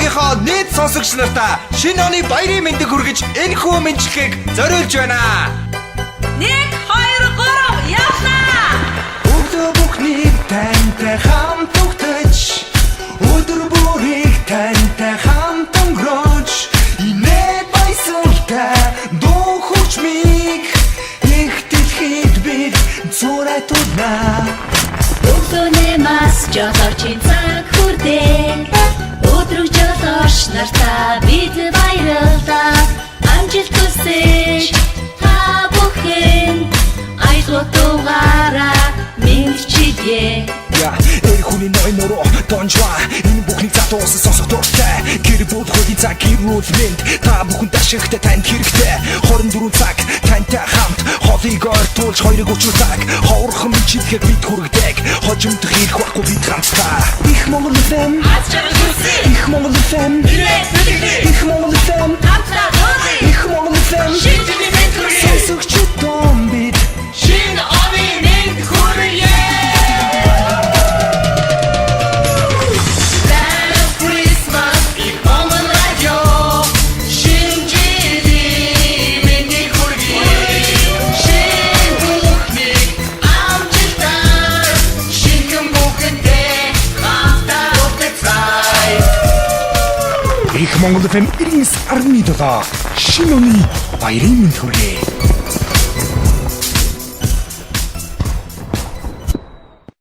радионыхоо нийт сонсогч нартаа шинэ оны баярын мэндийг хүргэж энэхүү мэндчилгээг зориулж байна. 1 2 3 явлаа. Өглөө бүхнийг тантай хамт угтаж, өдөр бүрийг тантай хамт өнгөрөөж, инээд баясгалтай дуу хөгжмийг их дэлхийд бид цуратудна. Өглөөний мас жолоочийн цаг хүрдээ. Өдрөг жолооч нартаа бид баярлалаа. Амжилт хүсэж та бүхэн аялал дугаараа мэдчилье. Я эр хүний ной нуруу донжва энэ бүхнийг затуусан сонсох дуртай. Гэр бүл хөлийн цаг, гэрүүл мэнд та бүхэн дашигтай, танд хэрэгтэй. 24 цаг тантай хамт холыг ойртуулж хоёрыг өчнө цаг ховорхон мэндчилгээг бид хүргэдэг. Хожимдох ирэх байхгүй, бид хамтдаа. Их Монгол FM. Аз жаргал хүсье. Их Монгол FM. Ирээ бүлэглээ. Их Монгол FM. Хамтдаа дуулъя. Их Монгол FM. Шинэ жилийн мэнд хүргэе. Сонсогчдон бид Шинэ оны мэнд хүргэе. Last Christmas Их Монгол радио шинэ жилийн мэндийг хүргэе. Шинэ бүхнийг амжилтаар, шинэхэн бүхэнтэй хамтдаа угтацгаая. Их Монгол FM 99.7 шинэ оны баярын мэнд хүргэе.